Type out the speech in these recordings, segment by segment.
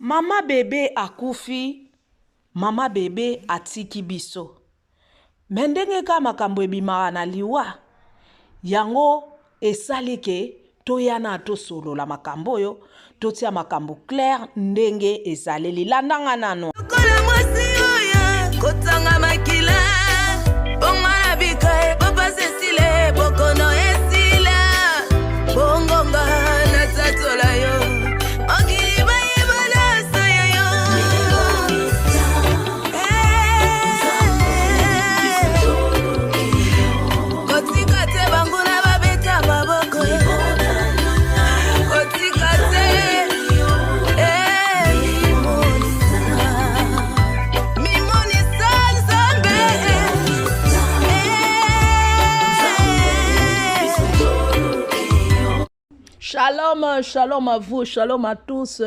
Mama bebe akufi, mama bebe atiki biso. Me ndenge kaka makambo ebimaka na liwa, yango esali ke toya na tosolola makambo oyo, totia makambo clair ndenge ezaleli. Landa nga nano. Lokola mwasi oyo kotanga makila bongo na bika e papa Cecile bokono esila bongonga natatola yo mokili bayebana saya yo. Kotika te banguna babeta maboko, kotika te. Mimonisa Nzambe. Shalom, shalom à vous, shalom à tous.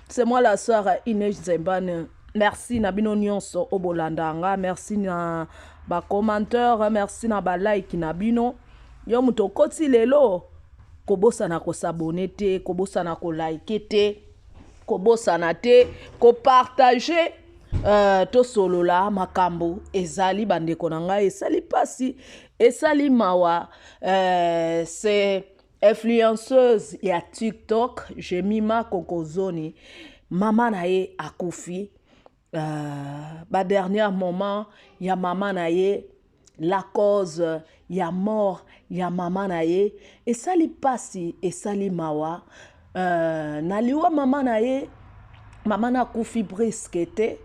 C'est moi la sœur Inès Zembane. Merci na bino nyonso obolanda nga, merci na ba commentaire, merci na ba like na bino. Yo moto okoti lelo kobosana ko s'abonner te, kobosana ko liker te, kobosana te, ko partager. Tosolola makambo ezali bandeko na ngai, esali pasi, esali mawa. C'est influenceuse ya TikTok Jemima Kokozoni, mama na ye akufi. Ba dernier moment ya mama na ye, la cause ya mort ya mama na ye esali pasi, esali mawa. Na liwa mama na ye, mama na akufi brusque te,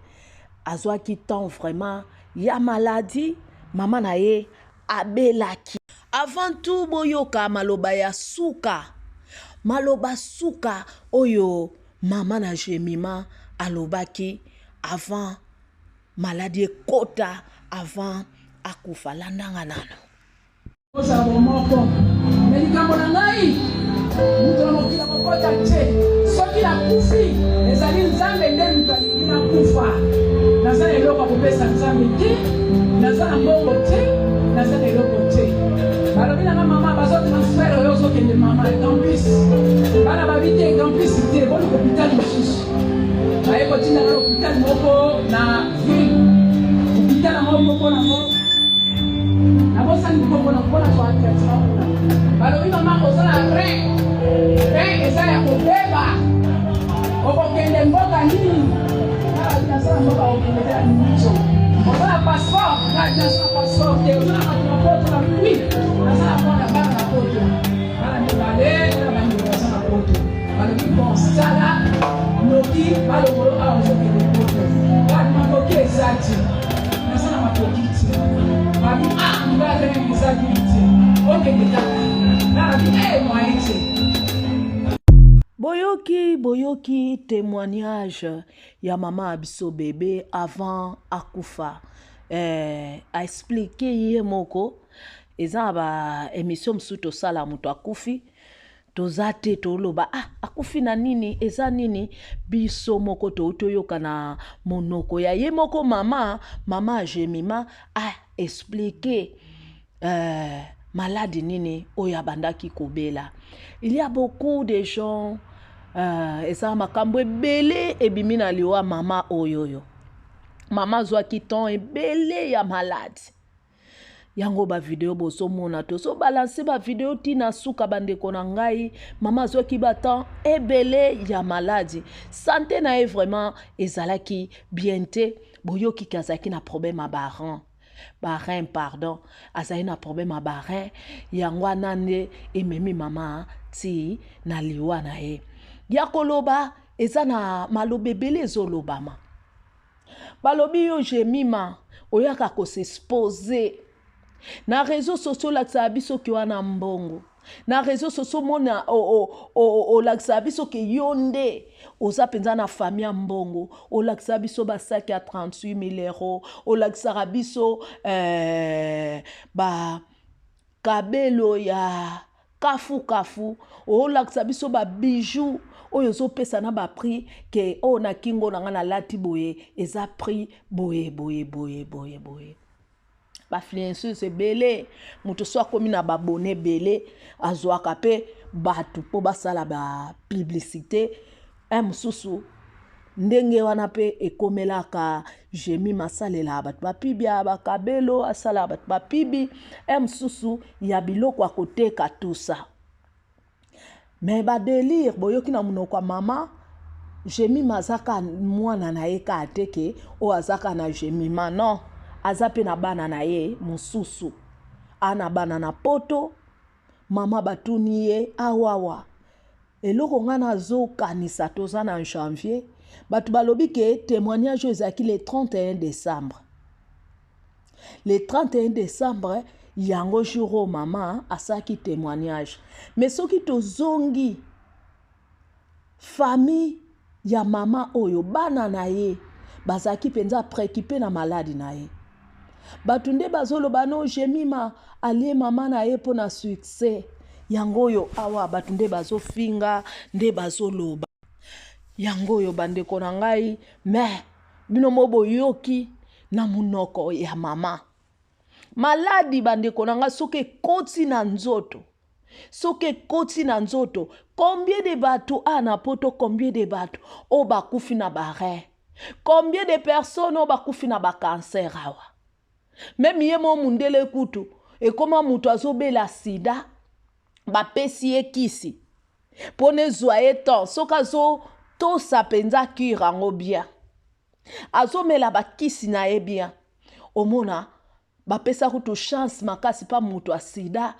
azwaki temps vraiment ya maladie, mama na ye abelaki. Avant tout boyoka maloba ya suka, maloba suka oyo mama na Jemima alobaki avant maladie ekota, avant akufa. Landanga nano. Kozala bomoko me likambo na ngai, moto na mokili akokota te. Soki nakufi, ezali Nzambe nde moto alingi nakufa. Naza na eloko ya kopesa Nzambe te, naza na mbongo te, naza na eloko te. Balobi na nga mama, bazotransfere oyo, ozokende mama campus. Bana babi te, campus te, boluka hôpital mosusu. Baye kotinda nga na hôpital moko na ville, hôpital yango moko nango nabosani nkombo na mpona zwa traitement kuna. Balobi mama, oza na rein, rein eza ya kobeba, okokende mboka nini? Nalobi naza na mboka okende te na miso. Oza na passeport? Nalobi naza na passeport te. Oza na bato na poto? Nalobi oui, naza na mwana, bana na poto, bana mibale na bandeko baza na poto. Balobi bon, sala noki balongolo awa, ozokende poto. Bato makoki eza te, naza na makoki te. Babi ah, nga rein eza bien te, okende kaka. Nalobi e moyen te. Boyoki, boyoki témoignage ya mama ya biso bebe avant akufa. Aexplike ye moko. Eza na ba émission mosusu tosala, moto akufi toza te, toloba ah, akufi na nini, eza nini. Biso moko toyoka na monoko ya ye moko mama, mama Jemima a explike maladi nini oyo abandaki kobela. Il y a beaucoup de gens, eza makambo ebele ebimi na liwa mama oyo. Oyo mama azwaki temps ebele ya maladi yango, bavideo bozomona, tozobalanse bavideo ntina suka. Bandeko na ngai, mama azwaki batemps ebele ya maladi, santé na ye vraiment ezalaki bien te. Boyoki azalaki na problème ya barein, barein pardon, azali na problème ya barein. Yango wana nde ememi mama ti na liwa na ye. Ya koloba eza na maloba ebele ezolobama. Balobi yo Jemima oyaka kos'exposer na réseau sociaux, olakisaka biso ke wana mbongo na réseau sociaux, mona olakisaka biso ke yo nde oza mpenza na famille ya mbongo, olakisaka biso basaki ya 38 000 euros, olakisaka biso ba kabelo ya kafu kafu, olakisa biso babijoux oyo ozopesa na baprix ke oyo na kingo na nga nalati boye eza prix boye boye boye boye boye. Bainfluenceuse ebele, moto so akomi na babone ebele, azwaka mpe bato mpo basala bapublicité. Un mosusu Ndenge wana mpe ekomelaka Jemima, asalelaka bato bapibi ya bakabelo, asalaka bato bapibi e mosusu ya biloko ya koteka tusa. Me badelire boyoki na monoko ya mama Jemima, aza ka mwana na ye kaka te ke oyo aza kaka na Jemima, non, aza mpe na bana na ye mosusu, ana bana na Poto. Mama batuni ye awawa eloko ngai nazokanisa, toza na janvier, bato balobi ke témoignage oyo ezalaki le 31 décembre. Le 31 décembre yango jour oyo mama asalaki témoignage. Mais soki tozongi famille ya mama oyo, bana na ye bazalaki mpenza préoccupé na maladi na ye. Bato nde bazoloba no Jemima alie mama na ye mpo na succès. Yango oyo awa bato nde bazofinga, nde bazoloba yango oyo, bandeko na ngai. Me bino mo boyoki na monoko ya mama, maladi, bandeko na ngai, soki ekoti na nzoto, soki ekoti na nzoto, combien de bato a na Poto, combien de bato oyo bakufi na bareins, combien de personnes oyo bakufi na bacancer awa? Même ye mo mundele kutu ekóma moto azobela sida, bapesi ye kisi mpo na ezwa ye temps. Soki azotosa mpenza cure yango bien, azomela bakisi na ye bien, omona bapesa kutu chance makasi mpa moto ya sida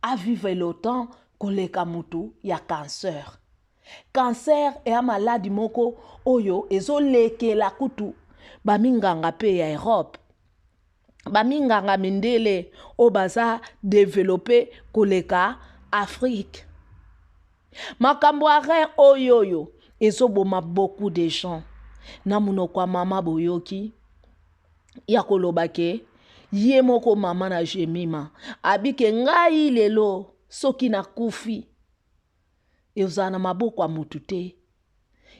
avivre longtemps koleka motu ya cancer. Cancer eya maladi moko oyo ezolekela kutu baminganga mpe ya Europe, baminganga mindele oyo baza développé koleka Afrique. Makambo ya rein oyo oyo ezoboma beaucoup de gens. Na monoko ya mama boyoki ya koloba ke ye moko mama na Jemima abike: ngai lelo soki nakufi, ezala na maboko ya motu te,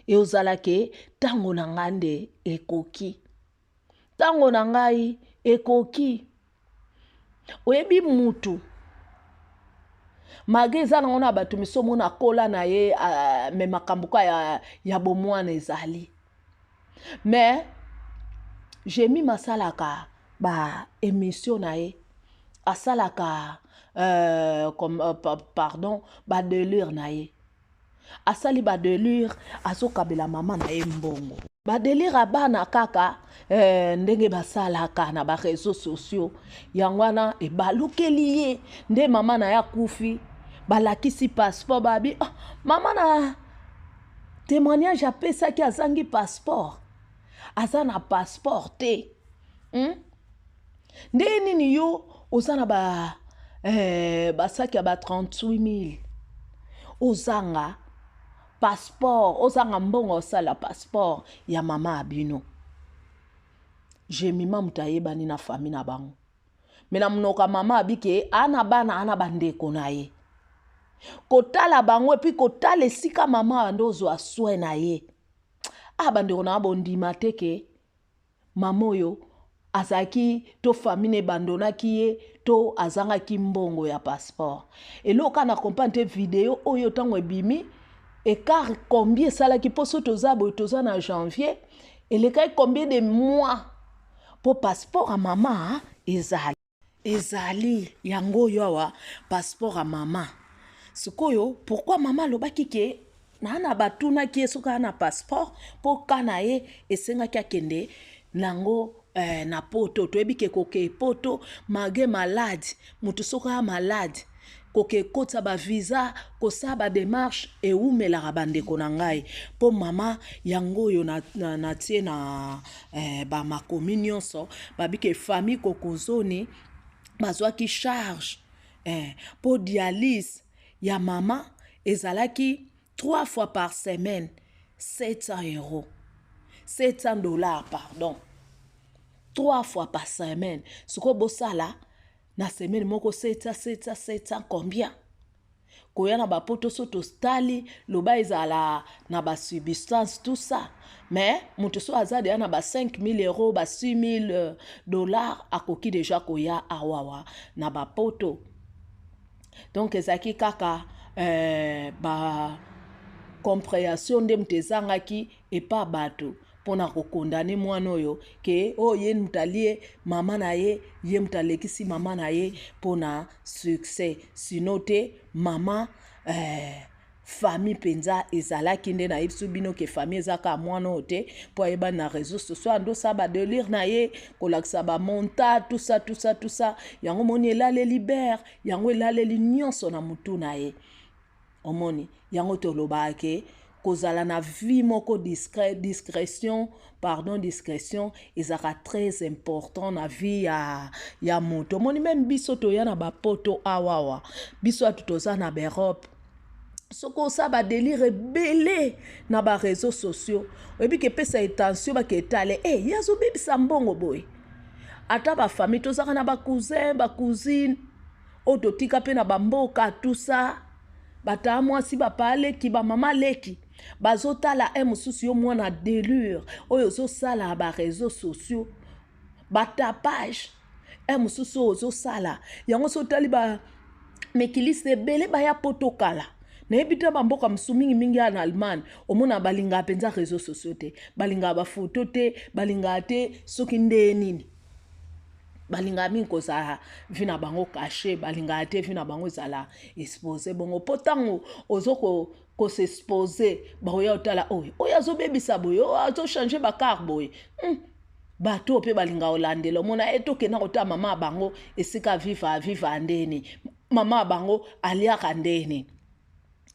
ezala ke ntango na ngai nde ekoki, ntango na ngai ekoki. Oyebi mutu malgré eza nango na bato miso omona akola na ye, me makambo ka ya bomwana ezali. Mais Jemima asalaka ba émission na ye, asalaka comme, pardon, badelire na ye, asali badelire, azokabela mama na ye mbongo, badelire ya bana kaka ndenge basalaka na baréseaux sociaux. Yango wana ebalukeli ye nde mama na ye akufi, balakisi passeport, babi: "Oh, mama na témoignage apesaki azangi passeport, aza na passeport te." Ndenge nini yo oza na ba basaki ya ba 38 000, ozanga passeport, ozanga mbongo osala passeport ya mama ya bino Jemima, moto ayebani na famille na bango? Me na monoko ya mama abike ana bana, ana bandeko na ye, kotala bango et puis kotala esika mama ando ozwa soin na ye. A bandeko na bondima te ke mama oyo azalaki to famille ebandonaki ye to azangaki mbongo ya passeport. Eloko kaka na comprendre te, video oyo ntango ebimi, écart combien esalaki? Mpo so toza boye, toza na janvier, elekaki combien de mois mpo passeport ya mama ezali? Ezali yango oyo awa, passeport ya mama. Sikoyo pourquoi mama alobaki ke naa na batunaki ye soki aa na passeport, mpo ka na ye esengaki akende nango na Poto? Toyebi ke koke Poto malgré malade, moto soki aya malade, koke ekotisa bavisa, kosala badémarche ewumelaka, bandeko na ngai. Mpo mama yango oyo natie na, na bamakomi nyonso, babike famille Kokozoni bazwaki charge mpo dialyse ya mama ezalaki trois fois par semaine, 700 euros, 700 dollars, pardon, trois fois par semaine. Sikoyo bosala na semaine moko 700, 700, 700, combien? Koya na bapoto so totali, loba ezala na basubstance, tout ça, mais moto so aza deya na ba 5000 euros, ba 6000 dollars, akoki deja koya awawa na bapoto. Donc ezalaki kaka ba Comprehension nde moto ezangaki epa bato mpo na kokondane mwana oyo ke oyo oh, ye moto alie mama na ye, ye moto alekisi mama na ye mpo na succès. Sino te mama eh, famille mpenza ezalaki nde nayebisi bino ke famille eza kaka mwana oyo te mpo ayebani na réseau sociaux andosala badelire na ye kolakisa bamonta tusa tusa tusa yango moni elaleli bere yango elaleli nyonso na motu na ye. Omoni yango tolobaka ke kozala na vie moko discret, discrétion pardon discrétion ezalaka très important na vie ya, ya moto. Omoni meme biso toya na bapoto awawa, biso atu toza na baeurope, soki osala badelire ebele na bareseau sociaux oyebi ke epesa etension bake etale e eh, ye azobebisa mbongo boye. Ata bafamille tozalaka na bacousin bacousine oyo totika mpe na bamboka tusa bataa mwasi bapaa leki bamama leki bazotala e mosusu yo mwana delure oyo ozosala bareseau sociaux batapage e mosusu oyo ozosala yango so otali ba mikiliste ebele baya poto kala nayebi te bamboka mosusu mingimingi ya na Allemagne omona balingaka mpenza réseau sociaux te, balingaka bafoto te, balingaka te soki ndeye nini, balingaka mingi kozala vi na bango cache, balingaka te vi na bango ezala expose bongo mpo ntango ozo kosexpose bakoya otala oyo oyo azobebisa boye, oyo azochange bakar boye. Bato oyo mpe balingaka kolandela omona e tokenda kotala mama ya bango esika aviva aviva ndeni, mama ya bango aliaka ndeni.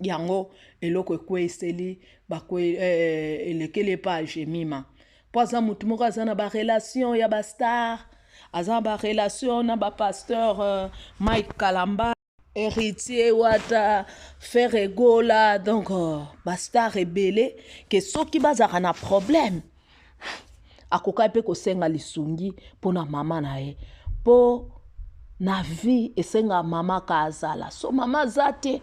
Yango eloko ekweiseli bakwe eh, elekeli epa Jemima mpo aza motu moko aza na barelation ya bastar, aza na barelation na bapasteur Mike Kalamba, Héritier Wata, Ferre Gola, donc bastar ebele ke soki bazalaka na problème akokaki mpe kosenga lisungi mpona mama na ye mpo na vie esengaka mama ka azala so mama aza te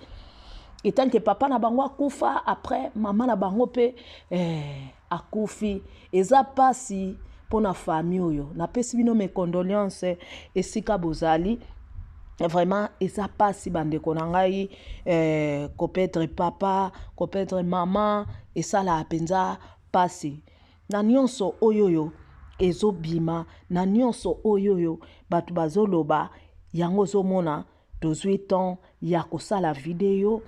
etanke papa na bango akufa après mama na bango mpe eh, akufi. Eza pasi mpona famille oyo. Napesi bino mes condoléances esika bozali. Vraiment eza pasi bandeko na ngai eh, kopedre papa kopedre mama esalaka mpenza pasi na nyonso oyo oyo ezobima na nyonso oyo oyo bato bazoloba yango ozomona tozwi temps ya kosala video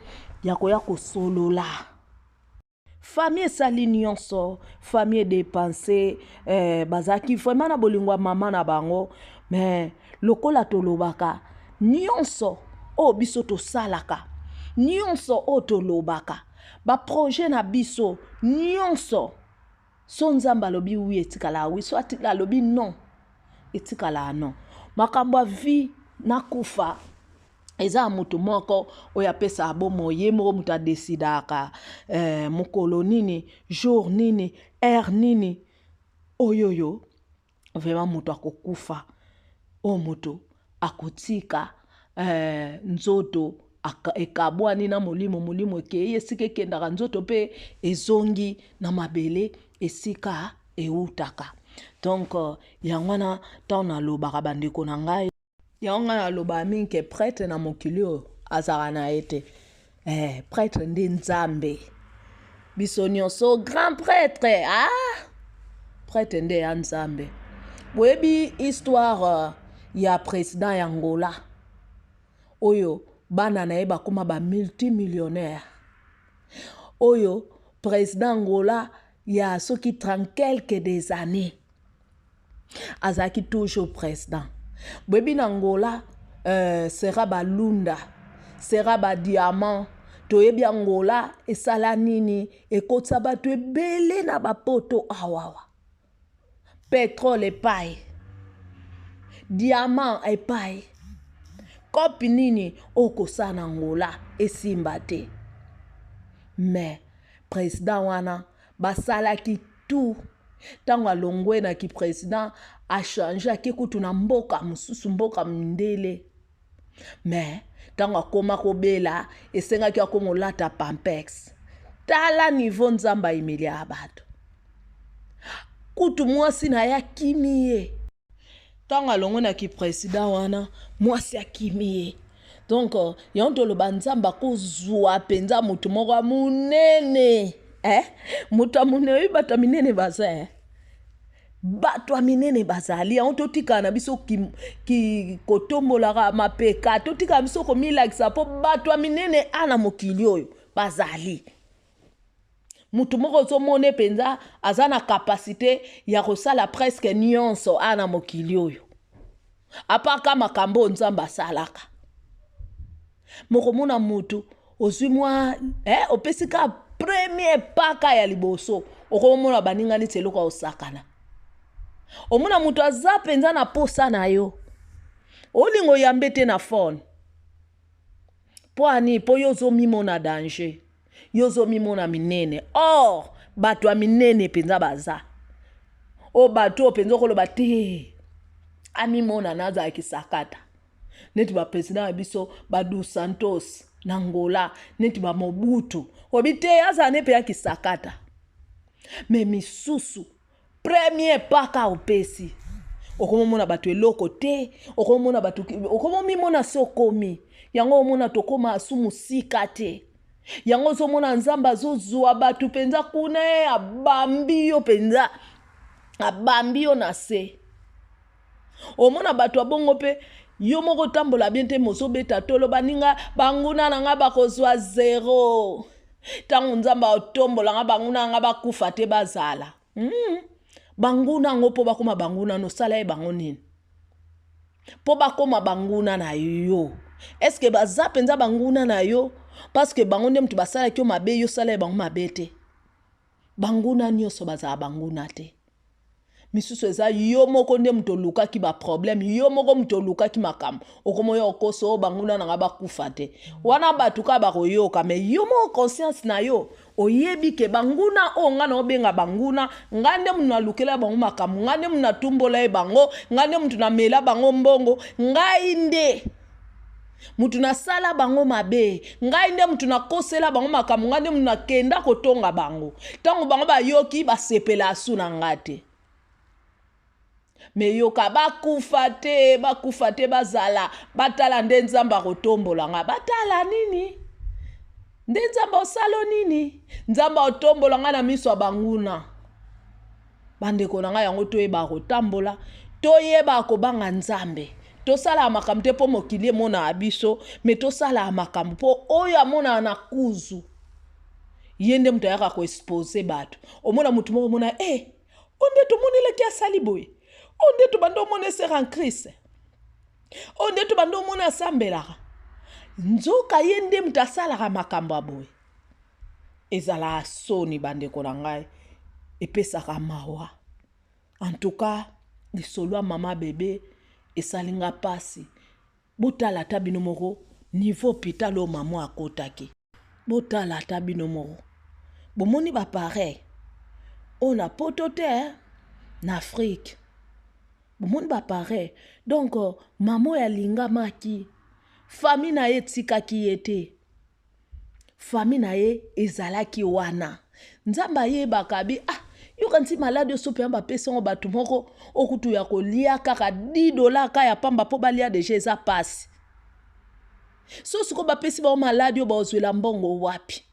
ya koya kosolola. Famille esali nyonso, famille edepense eh, bazalaki vraiment na bolingo ya mama na bango mais lokola tolobaka nyonso oyo biso tosalaka nyonso oyo tolobaka baprojet na biso nyonso so Nzambe alobi wi etikala wi, so alobi non etikala non. Makambo ya vie na kufa eza ya moto moko oyo apesaka bomoi, ye moko moto adesidaka eh, mokolo nini, jour nini, heure nini oyo oyo vraiment moto akokufa, oyo moto akotika eh, nzoto ekabwani na molimo, molimo ekei esika ekendaka, nzoto mpe ezongi na mabele esika eutaka. Donc yango wana ntango nalobaka bandeko na ngai, yango ngai nalobaka mingi ke prêtre na mokili oyo azalaka na ye te eh, prêtre nde Nzambe biso nyonso grand prêtre ah! Prêtre nde ya Nzambe. Boyebi histoire ya président ya Angola oyo bana na ye bakoma ba multimillionnaire, oyo président Angola ya soki 30 quelques des années azalaki toujours président. Boyebi na Angola sera balunda, sera badiamant, toyebi Angola esala nini, ekotisa bato ebele na bapoto awawa, petrole epai, diamant epai, kopi nini okosala na Angola esimba te. Mais président wana basalaki tout ntango alongwe na ki président achange ake kutu na mboka mosusu, mboka mindele. Mais ntango akoma kobela esengaki akoma olata pampex. Tala niveau Nzambe aimilia bato. Kutu mwasi na ye akimi ye ntango alongwe na ki président wana, mwasi akimi ye. Donc yango toloba Nzambe akozwa mpenza moto moko ya monene, eh? Moto ya monene, oyebi bato ya minene baza, eh? Bato ya minene bazali. Yango totikala na biso kotombolaka mapeka, totikala biso komilakisa, mpo bato ya minene a na mokili oyo bazali. Moto moko ozomona mpenza aza na kapasite ya kosala presque nyonso a na mokili oyo, apaka makambo oyo Nzambe asalaka. Mokomona motu ozwi mwa, eh, opesi ka premier paka ya liboso, okomona baninga neti eloko ya kosakana. Omona moto aza mpenza na posa na yo, olinga oyambe te na phone. Mpo ani? Mpo yo ozomimona danger, yo ozomimona minene. Or bato ya minene mpenza baza oyo, bato oyo mpenza okoloba te amimona nazalaki sakata, neti baprésident ya biso, ba Santos na Ngola, neti bamobutu, obi te azala ne mpe ya kisakata. Me misusu, premier paka opesi, okomomona bato eloko te, okomomona bato, okomomimona se okomi yango. Omona tokóma asu mosika te. Yango ozomona Nzambe azozwa bato mpenza kuna ye, abambi yo mpenza, abambi yo na se. Omona bato ya bongo mpe yo moko otambola bien te, mozobeta tolo baninga, banguna na ngai bakozwa zero ntango Nzambe aotombola nga, banguna na ngai bakufa te, bazala. Banguna yango, mpo bakóma banguna, nosala ye bango nini mpo bakóma banguna na yo? Est-ce baza mpenza banguna na yo parce que bango nde moto basalaki yo mabe, yo osala ye bango mabe te? Banguna nyonso bazala banguna te. Misusu eza yo moko nde moto olukaki baproblème, yo moko moto olukaki makambo. Okomoya okoso oyo banguna na nga bakufa te. Wana bato kaka bakoyoka, me yo moko conscience na yo oyebi ke banguna oyo ngai na obenga banguna, ngai nde moto nalukela bango makambo, ngai nde moto natumbola ye bango, ngai nde moto namela bango mbongo, ngai nde moto nasala bango mabe, ngai nde moto nakosela bango makambo, ngai nde moto nakenda kotonga bango. Ntango bango bayoki, basepela asu na ngai te. Me yoka, bakufa te, bakufa te, bazala, batala nde Nzambe akotombola ngai. Batala nini? Nde Nzambe osala nini? Nzambe aotombola ngai na miso ya banguna. Bandeko na ngai, yango toyeba kotambola, toyeba kobanga Nzambe. Tosalaka makambo te mpo mokili emonaka biso, me tosalaka makambo mpo oyo amonaka na kuzu, ye nde moto ayaka koexposer bato. Omona motu moko, omona e eh, o nde tomonelaki asali boye, o nde tobanda omona esere en Christ, oyo nde tobanda omona asambelaka, nzoka ye nde moto asalaka makambo ya boye. Ezalaka soni, bandeko na ngai, epesaka mawa. En tout cas, lisolo ya mama bebe esali nga mpasi. Botala ata bino moko niveau hôpital oyo mama akotaki. Botala ata bino moko, bomoni baappareil oyo na Poto te, na Afrique bomoni baappareil. Donc mama oyo alingamaki, famille na ye etikaki ye te, famille na ye ezalaki wana. Nzambe ayebaka bi ah, yoka nti maladi oso mpenza bapesi yango bato moko okutu ya kolia kaka 10 $ ka ya pamba mpo balia déjà eza pasi. So sikoyo bapesi bango maladi oyo, bazwela mbongo wapi?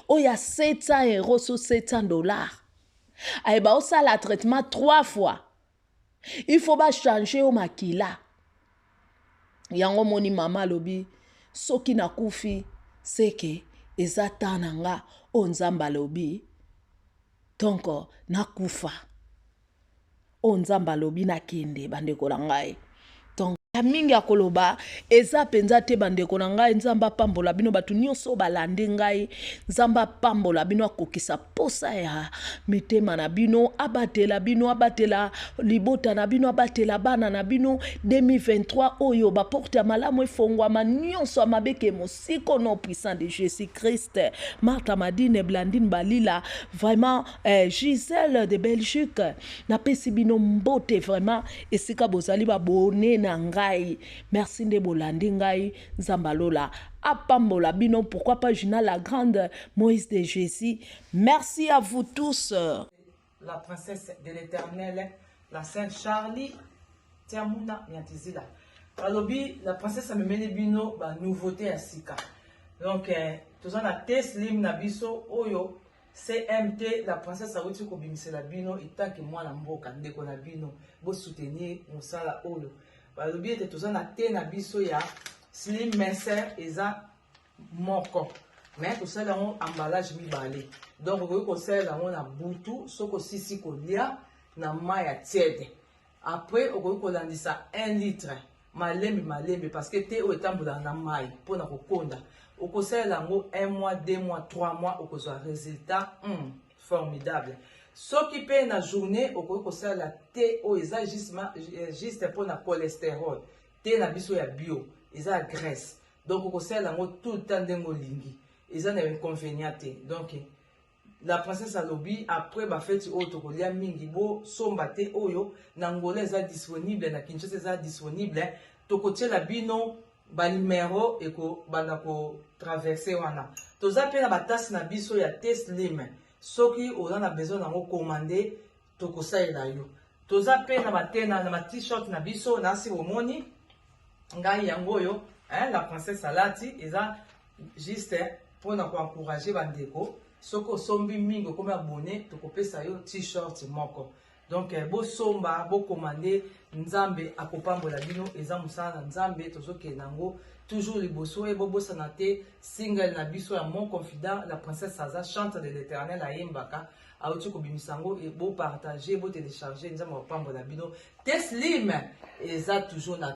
Oyo ya 700 euro, so 700 $, ayeba osala traitement trois fois, il faut bachanger yo makila. Yango moni mama alobi, soki nakufi, seke eza ta na nga oyo Nzambe alobi. Donc nakufa oyo Nzambe alobi nakende. Bandeko na ngai, donc ya mingi ya koloba eza mpenza te. Bandeko na ngai, Nzambe apambola bino, bato nyonso balandi ngai. Nzambe apambola bino, akokisa posa ya mitema na bino, abatela bino, abatela libota na bino, abatela bana na bino. 2023 oyo, baporte ya malamu efongwama, nyonso ya mabe ke mosiko, nom puissant de Jésus Christ. Martha Madine, Blandine Balila, vraiment, eh, Gisèle de Belgique, napesi bino mbote vraiment esika bozali, babone na ngai. Merci nde bolandi ngai. Nzambe alola apambola bino. Pourquoi pas Gina la grande, Moïse de Jésus, merci à vous tous. La princesse de l'Éternel, la sainte Charlie Tiamuna Nyatizila. Balobi la princesse amemeli bino ba nouveauté ya sika. Donc eh, toza na thé slim na biso oyo CMT la princesse awuti kobimisela bino etanke mwana mboka ndeko na bino bo soutenir mosala oyo. Balobi ete toza na thé na biso ya slim minceur eza moko mais tosali yango emballage mibale donc okoki kosalela yango na butu soki osisi kolia na mai ya tiède après okoki kolandisa 1 litre malembe malembe parce que te oyo etambolaka na mai mpo na kokonda okosalela yango 1 mois 2 mois 3 mois okozwa résultat formidable. Soki mpe na journée okoki kosalela te oyo eza juste mpo na cholestérol te na biso ya bio eza ya graisse donc okosalela yango tout le temps ndenge olingi eza na inconvénient te. Donc la princesse alobi après bafeti oyo tokolia mingi bosomba te oyo na Angola eza disponible na Kinshasa eza disponible tokotiela bino banimero ekobanda kotraverse wana. Toza mpe na batasi na biso ya thé slim soki oza na besoin nango commande tokosalela yo. Toza mpe na batena na ba-t-shirt na biso nasi bomoni ngai yango oyo hein, la princesse alati eza juste mpona koencourage bandeko. Soki osombi mingi okomi abonné tokopesa yo t-shirt moko. Donc bosomba bokomande nzambe akopambola bino eza mosala na nzambe tozokende yango toujours liboso. E bobosana te single na biso ya mon confident la princesse aza chantre de l'éternel ayembaka auti kobimisa yango bopartage botélécharge nzambe akopambola bino. Thé slim eza toujours na